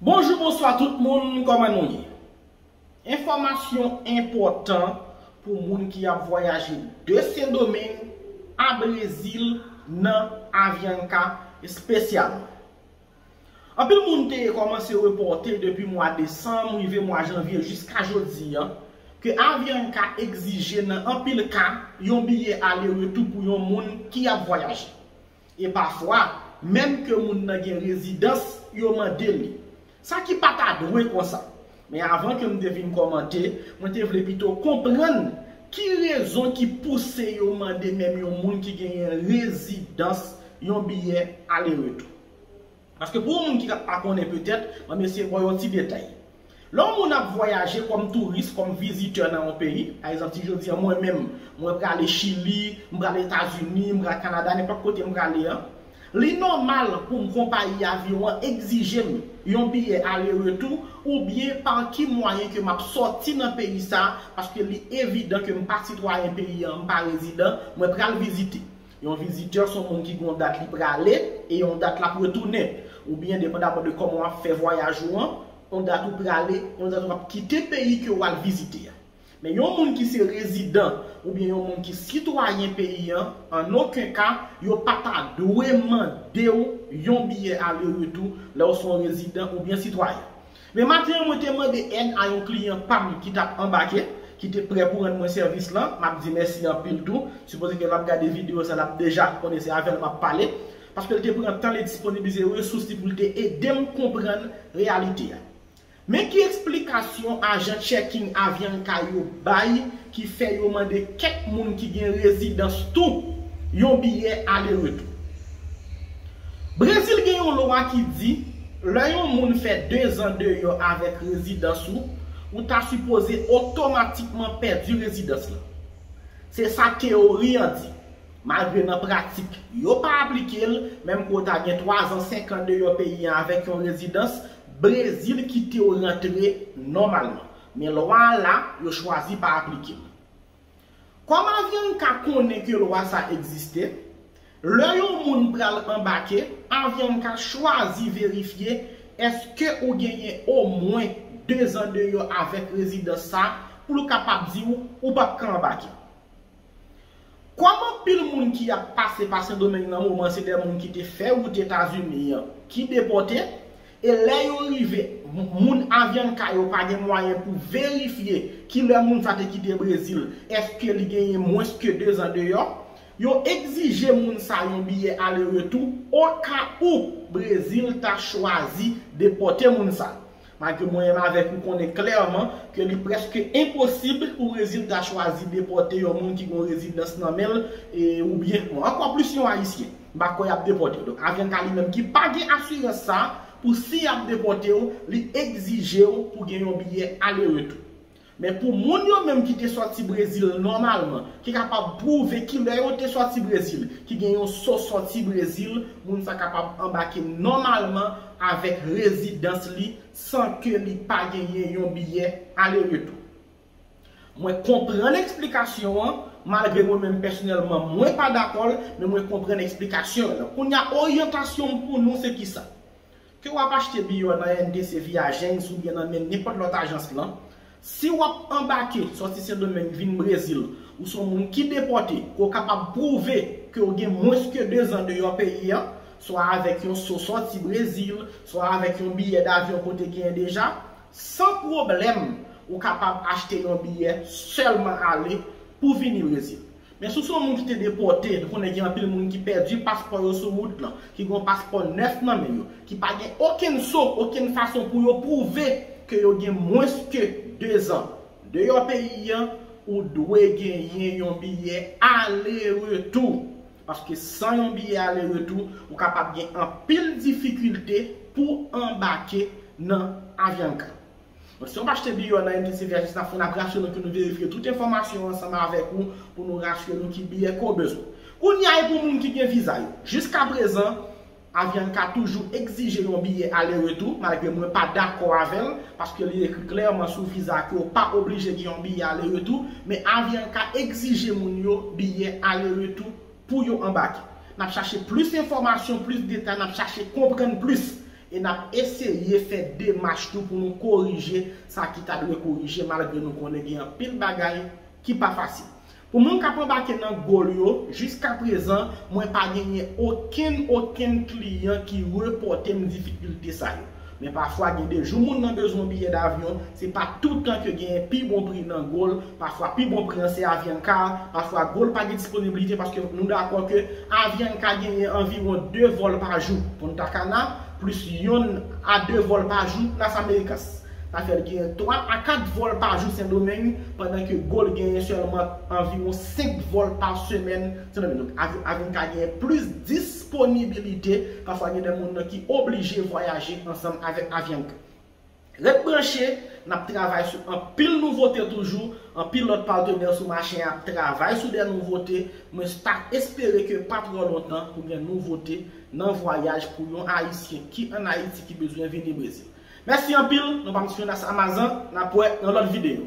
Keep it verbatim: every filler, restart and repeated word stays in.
Bonjou, bonswa tout moun, kòman nou ye? Enfòmasyon enpòtan pou moun ki ap vwayaje de Sendomeng a Brezil nan Avianca espesyalman. Anpil moun te kòmanse repòte depi mwa desanm rive mwa janvye jiska jodi a ke Avianca egzije nan anpil ka yon biyè ale retou pou yon moun ki ap vwayaje. E pafwa, menm ke moun nan gen rezidans, yo mande li. Sa ki pa ta dwe konsa. Men avan ke m te vin kòmante, mwen te vle pito konprann ki rezon ki pouse yo mande menm yon moun ki genyen rezidans yon biyè ale retou. Paske pou yon moun ki pa konnen petèt, mwen eseye ba w yon ti detay. Lè yon moun ap vwayaje kòm touris, kòm vizitè nan yon peyi, pa egzanp, si jodi a mwen menm, mwen prale Chili, m prale Etazini, m prale Kanada, nenpòt kote m prale an, li nòmal pou m konpayi avyon an egzije m yon biyè ale retou oubyen pa ki mwayen ke m ap sòti nan peyi sa, paske li evidan ke m pa sitwayen peyi an, m pa rezidan, mwen pral vizite. Yon vizitè se yon moun ki gen yon dat li prale e yon dat l ap retounen. Oubyen, depandaman de kòman w ap fè vwayaj ou an, yon dat ou prale, yon dat w ap kite peyi ke w al vizite a. Men yon moun ki se rezidan oubyen yon moun ki sitwayen peyi an, an okenn ka, yo pa ta dwe mande w yon biyè ale retou lè w se yon rezidan oubyen sitwayen. Men maten an, mwen te mande èd a yon kliyan pa m ki t ap anbake, ki te prè pou rann mwen sèvis lan. M ap di mèsi anpil tou. Sipoze ke l ap gade videyo sa, l ap deja konnen se avè l m ap pale. Paske l te pran tan li, disponibilize resous li pou l te ede m konprann reyalite a. Men ki eksplikasyon ajan checking Avianca yo bay ki fè yo mande kèk moun ki gen rezidans tou yon biyè ale retou. Brezil gen yon lwa ki di, lè yon moun fè dezan deyò avèk rezidans ou, ou ta sipoze otomatikman pèdi rezidans lan. Se sa teyori an di. Malgre nan pratik, yo pa aplike l, menm ke w ta gen twazan, senkan deyò peyi an avèk yon rezidans, Brezil kite w rantre nòmalman. Men lwa a la, yo chwazi pa aplike l. Kòm Avianca konnen ke lwa sa egziste, lè yon moun pral anbake, Avianca chwazi verifye èske ou genyen omwen dezan deyò avèk rezidans sa pou l kapab di w ou p ap ka anbake. Kòm anpil moun ki ap pase pa Sendomeng nan moman se de moun ki te fè wout Etazini an ki depòte, e lè yo rive, moun Avianca yo pa gen mwayen pou verifye kilè moun sa te kite Brezil, èske li genyen mwens ke dezan deyò, yo egzije moun sa yon biyè ale retou oka ou Brezil ta chwazi depòte moun sa. Malgre mwen menm avèk ou konnen klèman ke li prèske enposib pou Brezil ta chwazi depòte yon moun ki gen yon rezidans nan men l, e, oubyen, bon, ankò plis yon Ayisyen. M pa kwè y ap depòte w. Donk, Avianca li menm ki pa gen asirans sa, pou si y ap depòte w, li egzije w pou gen yon biyè ale retou. Men pou moun yo menm ki te sòti Brezil nòmalman, ki kapab pwouve kilè yo te sòti Brezil, ki gen yon so sòti Brezil, moun sa kapab anbake nòmalman avèk rezidans li san ke li pa genyen yon biyè ale retou. Mwen konprann eksplikasyon an, malgre mwen menm pèsonèlman mwen pa dakò l, men mwen konprann eksplikasyon an. Kounye a, oryantasyon m pou nou se kisa? Ke w ap achte biyè w nan N T C Viagens oubyen nan men nenpòt lòt ajans lan, si w ap anbake sòti Sendomeng vin Brezil, ou se yon moun ki depòte, ke w kapab pwouve ke w gen mwens ke dezan deyò peyi an, swa avèk yon so sòti Brezil, swa avèk yon biyè davyon ke w te genyen deja, san pwoblèm, ou kapab achte yon biyè sèlman ale pou vini Brezil. Men si w se yon moun ki te depòte, nou konnen gen anpil moun ki pèdi paspò yo sou wout lan, ki gen yon paspò nèf nan men yo, ki pa gen okenn so, okenn fason pou yo pwouve ke yo gen mwens ke dezan deyò peyi an, ou dwe genyen yon biyè ale retou. Paske san yon biyè ale retou, ou kapab gen anpil difikilte pou anbake nan Avianca. Donk, si w ap achte biyè w nan N T C Viagens, n ap fè, n ap rasire nou ke nou verifye tout enfòmasyon ansanm avèk ou pou nou rasire nou ki biyè ke w bezwen. Kounye a, e pou moun ki gen viza yo. Jiskaprezan, Avianca toujou egzije yon biyè ale retou, malgre mwen pa dakò avè l, paske li ekri klèman sou viza ke w pa oblije gen yon biyè ale retou, men Avianca egzije moun yo biyè ale retou pou yo anbake. N ap chache plis enfòmasyon, plis detay, n ap chache konprann plis. E n ap eseye fè demach tou pou nou korije sa ki ta dwe korije, malgre nou konnen gen anpil bagay ki pa fasil. Pou moun k ap anbake nan Goal yo, jiskaprezan, mwen pa genyen okenn, okenn kliyan ki repòte m difikilte sa yo. Men pafwa, gen de jou moun nan bezwen yon biyè davyon, se pa toutan ke genyen pi bon pri nan Goal, pafwa pi bon pri an se Avianca, pafwa Goal pa gen disponibilite paske nou dakò ke Avianca genyen anviwon de vòl pa jou, Punta Cana, plis yonn a de vòl pa jou Las Americas. Sa fè l genyen twa a kat vòl pa jou Sendomeng, pandan ke Goal genyen sèlman anviwon senk vòl pa semèn Sendomeng. Donk, Avi- Avianca genyen plis disponibilite, pafwa gen de moun nan ki oblije vwayaje ansanm avèk Avianca. Ret branche, n ap travay sou anpil nouvote toujou, anpil lòt patenè sou mache a ap travay sou de nouvote. Mwen ta espere ke pa twò lontan pou gen nouvote nan vwayaj pou yon Ayisyen ki ann Ayiti ki bezwen vini Brezil. Mèsi anpil, non pa m se Jonas Amazan, n ap wè nan lòt videyo.